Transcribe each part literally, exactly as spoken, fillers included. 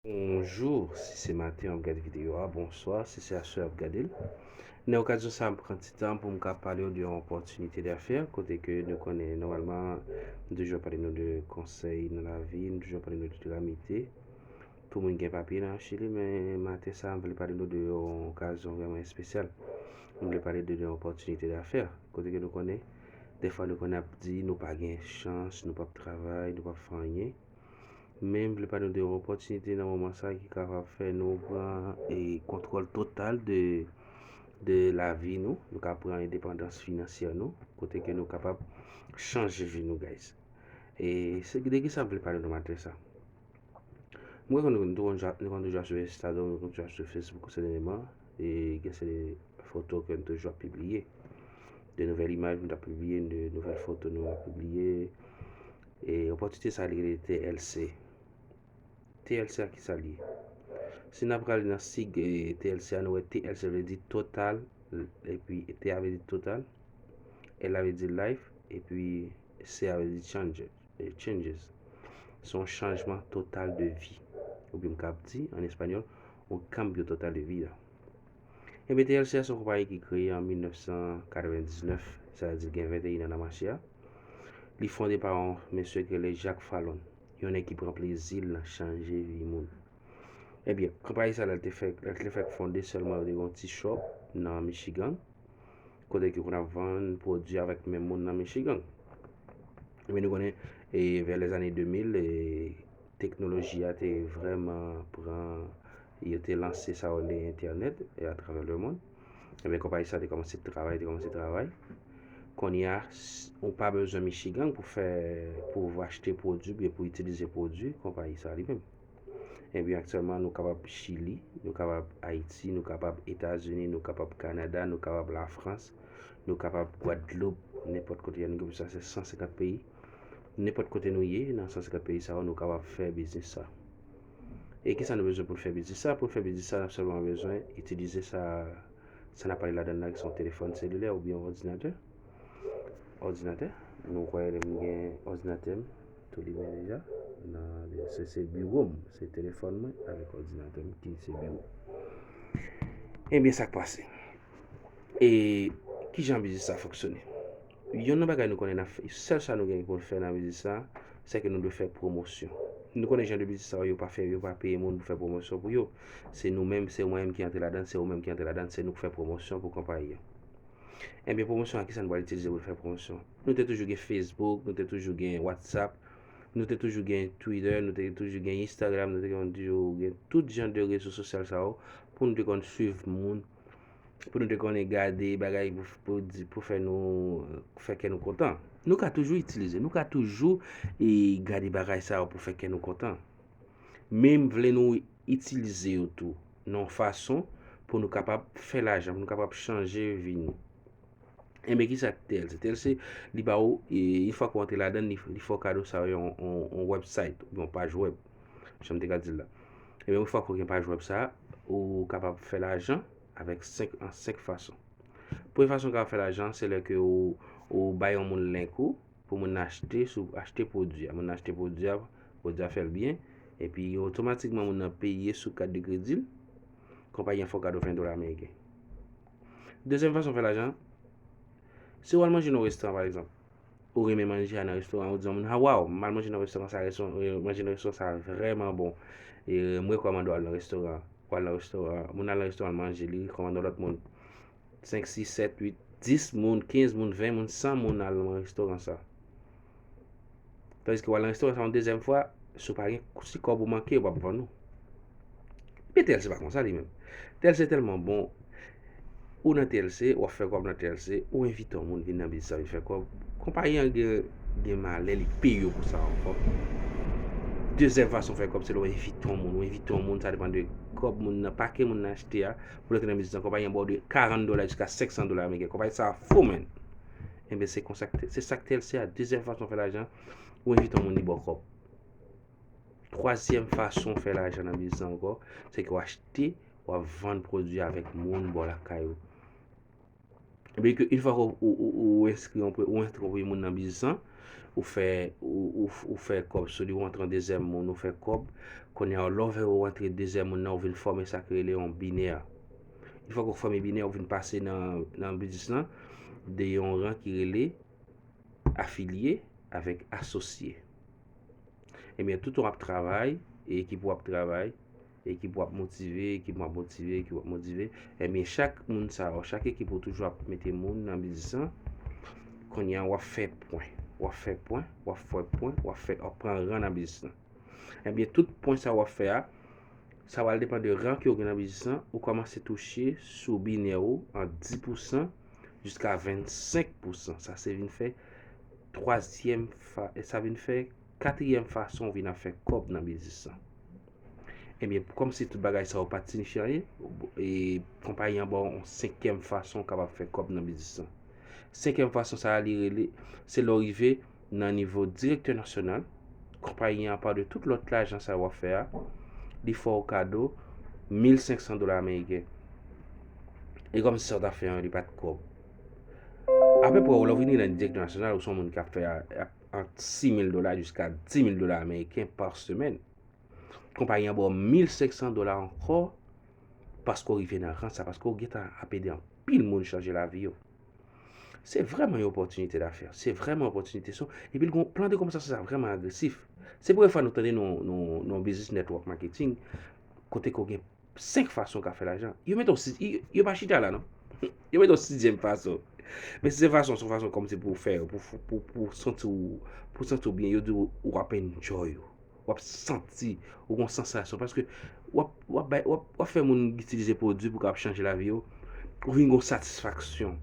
Bonjou, si se maten w ap gade videyo a, bonswa, si se aswè w ap gade l. Nan okazyon sa a, m pran ti tan pou m ka pale w de yon opòtinite dafè, kote ke nou konnen nòmalman, m toujou pale nou de konsèy nan lavi, m toujou pale nou de tramite pou moun gen papye nan Chili, men maten sa a, m vle pale nou de yon okazyon vrèman espesyal. M vle pale de, de yon opòtinite dafè, kote ke nou konnen, defwa nou konnen ap di nou pa gen chans, nou p ap travay, nou p ap fè anyen. Men m vle pale nou de yon opòtinite nan moman sa ki kapab fè nou pran e kontwòl total de, de lavi nou. Nou ka pran endepandans finansyè nou, kote ke nou kapab chanje vi nou, guys. E se de ki sa m vle pale nou maten sa. Mwen konn nou konn toujou, nou konn toujou sou Instagram, nou konn toujou sou Facebook sètènman, e gen se foto ke nou toujou ap pibliye. De nouvèl imaj nou t ap pibliye, de nouvèl foto nou ap pibliye. E opòtinite sa li rele T L C. T L C a ki sa li ye? Si n ap prale nan sig e, T L C a, nou wè T L C vle di total, epi T a vle di total, L a vle di life, epi C a vle di change, e, changes. Se yon chanjman total de vi. Oubyen m kab di, an espanyòl, un cambio total de vida. Ebyen, T L C a se yon konpayi ki kreye an mil nèf san katrevendiznèf, sa vle di gen venteyen an nan mache a. Li fonde pa yon mesye ki rele Jacques Falon, yon nèg ki pran plezi l nan chanje vi moun. Ebyen, konpayi sa a, lè l te fèk, lè l te fèk fonde sèlman, yo te gen yon ti shop nan Michigan, kote ke konn ap vann pwodui avèk menm moun nan Michigan. Men nou konnen, e, vè lèzane de mil, e, teknoloji a te vrèman pran, yo te lanse sa yo rele entènèt, e, atravè lemonn. Ebyen, konpayi sa te kòmanse travay, te kòmanse travay. Kounye a, s-, ou pa bezwen Michigan pou fè, pou achte pwodui, oubyen pou itilize pwodui konpayi sa li menm. Ebyen, aktyèlman, nou kapab Chili, nou kapab Ayiti, nou kapab Etazini, nou kapab Kanada, nou kapab Lafrans, nou kapab Gwadloup, nenpòt kote a, nou gen plis pase san senkant peyi. Nenpòt kote nou ye, nan san senkant peyi sa yo, nou kapab fè biznis sa. E kisa nou bezwen pou n fè biznis sa? Pou n fè biznis sa, n ap sèlman bezwen itilize sa, sa n ap pale ladan l la, ki se yon telefòn selilè oubyen yon òdinatè. Òdinatè. Nou kwè m gen òdinatè m tou limen deja. Nan, se, se biwo m, se telefòn mwen avèk òdinatè m ki se biwo. Ebyen, sa k pase? E kijan biznis sa fonksyone? Youn nan bagay nou konnen n ap fè, sèl sa nou gen pou n fè nan biznis sa, se ke nou dwe fè pwomosyon. Nou konnen jan de biznis sa yo, yo pa fè, yo pa peye moun pou fè pwomosyon pou yo. Se nou menm, se mwen menm ki antre ladan, se ou menm ki antre ladan, se nou k fè pwomosyon pou konpayi a. Ebyen, pwomosyon an, kisa nou pral itilize pou n fè pwomosyon? Nou te toujou gen Facebook, nou te toujou gen WhatsApp, nou te toujou gen Twitter, nou te toujou gen Instagram, nou te toujou gen tout jan de rezo sosyal sa yo pou nou te konn swiv moun, pou nou te konnen gade bagay pou, pou di, pou fè nou, fè kè nou kontan. Nou ka toujou itilize, nou ka toujou, e, gade bagay sa yo pou fè kè nou kontan. Men m vle nou itilize yo tou nan yon fason pou nou kapab fè lajan, pou nou kapab chanje vi nou. Enben, kisa k T L C? T L C, li ba ou, e, yon fwa ke w antre ladan l, li, li fè w kado sa yo, yon, yon, yon website, oubyen yon paj web, jan m te ka di l la. Ebyen, yon fwa ke w gen paj web sa, ou kapab fè lajan avèk senk, an senk fason. Premye fason w kapab fè lajan, se lè ke ou, ou bay yon moun link ou, pou moun nan achte, sou achte pwodui a. Moun nan achte pwodui a, pwodui a fè l byen, epi otomatikman moun nan peye sou kat de kredi l, konpayi an fè w kado ven dola ameriken. Dezyèm fason fè lajan, se w al manje nan yon restoran, pa egzanp. Ou renmen manje a nan restoran, ou di yon moun, "Ah, waw, m al manje nan restoran sa, restoran, eh, manje nan restoran sa vrèman bon. E m rekòmande w al nan restoran." Ou al nan restoran, moun al nan restoran, al manje, li rekòmande yon lòt moun. Senk, sis, sèt, uit, dis moun, kenz moun, ven moun, san moun al nan restoran sa. Tandiske w al nan restoran sa yon dezyèm fwa, si w pa gen, si kòb ou manke, yo p ap vann ou. Men T L C pa konsa li menm. T L C tèlman bon, ou nan T L C, w ap fè kòb nan T L C, ou envite yon moun vin nan biznis sa, vin fè kòb. Konpayi an gen, gen malè, li peye w pou sa ankò. Dezyèm fason fè kòb, se lè w envite yon moun, ou envite yon moun, sa depann de kòb moun nan, pakè moun nan achte a, pou l antre nan biznis lan, konpayi an ba w de karant dola jiska senk san dola ameriken. Konpayi sa a fou, menn. Enben, se konsa k, se sa k T L C a. Dezyèm fason fè lajan, ou envite yon moun, li ba w kòb. Twazyèm fason fè lajan nan biznis lan ankò, se ke w achte, w ap vann pwodui avèk moun bò lakay ou. Ebyen ke, yon fwa ke ou, ou, ou, ou enskri yon pre-, ou enskri yon premye moun nan biznis lan, ou fè, ou, ou, ou fè kòb sou li, ou antre yon dezyèm moun, ou fè kòb, Kounye a, lè w vè ou antre dezèm moun nan, ou vin fòme sa ki rele yon binè. Yon fwa ke w fòme binè, ou vin pase nan, nan biznis lan de yon ran ki rele afilye avèk asosye. Ebyen, toutan w ap travay, e ekip ou ap travay, ekip ou ap motive, ekip ou ap motive, ekip ou ap motive, ebyen, chak moun sa yo, chak ekip ou toujou ap mete moun nan biznis lan. Kounye a, w ap fè pwen, w ap fè pwen, w ap fè pwen, w ap fè, w ap pran ran nan biznis lan. Ebyen, tout pwen sa w ap fè a, sa pral depann de ran ke w gen nan biznis lan, ou kòmanse touche sou binè ou an dis pousan jiska vennsenk pousan. Sa se vin fè twazyèm fa, sa vin fè katriyèm fason w vin ap fè kòb nan biznis lan. Ebyen, kòmsi tout bagay sa yo pa t siyifi anyen, e konpayi an ba w yon senkyèm fason w kapab fè kòb nan biznis lan. Senkyèm fason sa a, li rele, se lè w rive nan nivo direktè nasyonal, konpayi an, apa de tout lòt lajan sa yo w ap fè a, li fè w kado mil senk san dola ameriken. E kòmsi sa w t ap fè an, li pa t kòb. Apeprè, lè w vini nan direktè nasyonal, ou se yon moun k ap fè a, ant sis mil dola jiska dis mil dola ameriken pa semèn. Konpayi an ba w mil senk san dola ankò paske w rive nan ran sa, paske w gentan ap ede anpil moun chanje lavi yo. Se vrèman yon opòtinite dafè. Se vrèman yon opòtinite. So, epi l gon plan de konpòtasyon sa vrèman agresif. Se premye fwa nou tande nan, nan, nan biznis network marketing, kote ke w gen senk fason w ka fè lajan. Yo mete w si, yo, yo pa chita la, non. Yo mete w sizyèm fason. Men sizyèm fason, se yon fason kòmsi pou w fè, pou, pou, pou, pou santi w, pou santi w byen. Yo di w, w ap enjoy ou. W ap santi, ou gon sansasyon. Paske w ap, w ap bay, w ap, w ap fè moun itilize pwodui pou kapab chanje lavi yo. Ou vin gon satisfaksyon.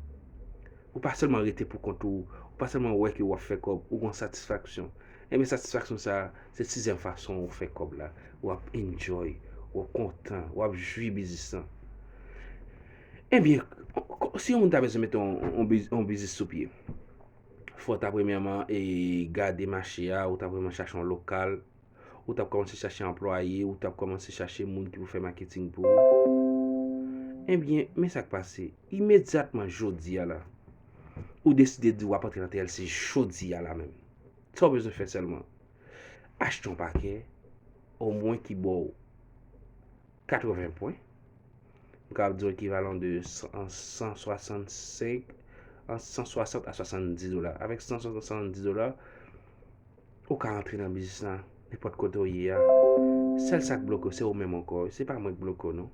Ou pa sèlman rete pou kont ou, ou pa sèlman wè ke w ap fè kòb, ou gon satisfaksyon. Ebyen, satisfaksyon sa a, se sizyèm fason ou fè kòb la. W ap enjoy, w ap kontan, w ap jwi biznis lan. Ebyen, si yon moun ta bezwen mete yon, yon biz-, yon biznis sou pye, fò w ta premyèman, e, gade mache a, ou ta premyèman chache yon lokal, ou t ap kòmanse chache anplwaye, ou t ap kòmanse chache moun ki pou fè maketing pou ou. Ebyen, men sa k pase. Imedyatman jodi a la, ou deside di w ap antre nan T L C jodi a la menm. Sa w bezwen fè sèlman, achte yon pakè, omwen ki ba w katreven pwen. M kapab di w ekivalan de san, san swasannsenk, ant san swasant a swasanndis dola. Avèk san swasant, swasanndis dola, ou ka antre nan biznis la, nenpòt kote w ye a. Sèl sa k bloke w, se ou menm ankò, se pa mwen k bloke w, non.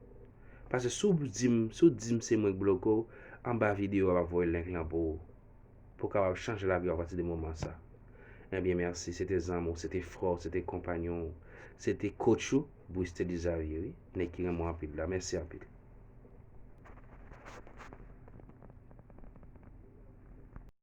Paske si w di m, si w di m se mwen k bloke w, anba videyo a, m ap voye link lan pou ou, pou w kapab chanje lavi w apati de moman sa. Ebyen, mèsi. Se te zanmi w, se te frè w, se te konpanyon w, se te coach ou, Brice Teddy Xavier, wi. Nèg ki renmen w anpil la. Mèsi anpil.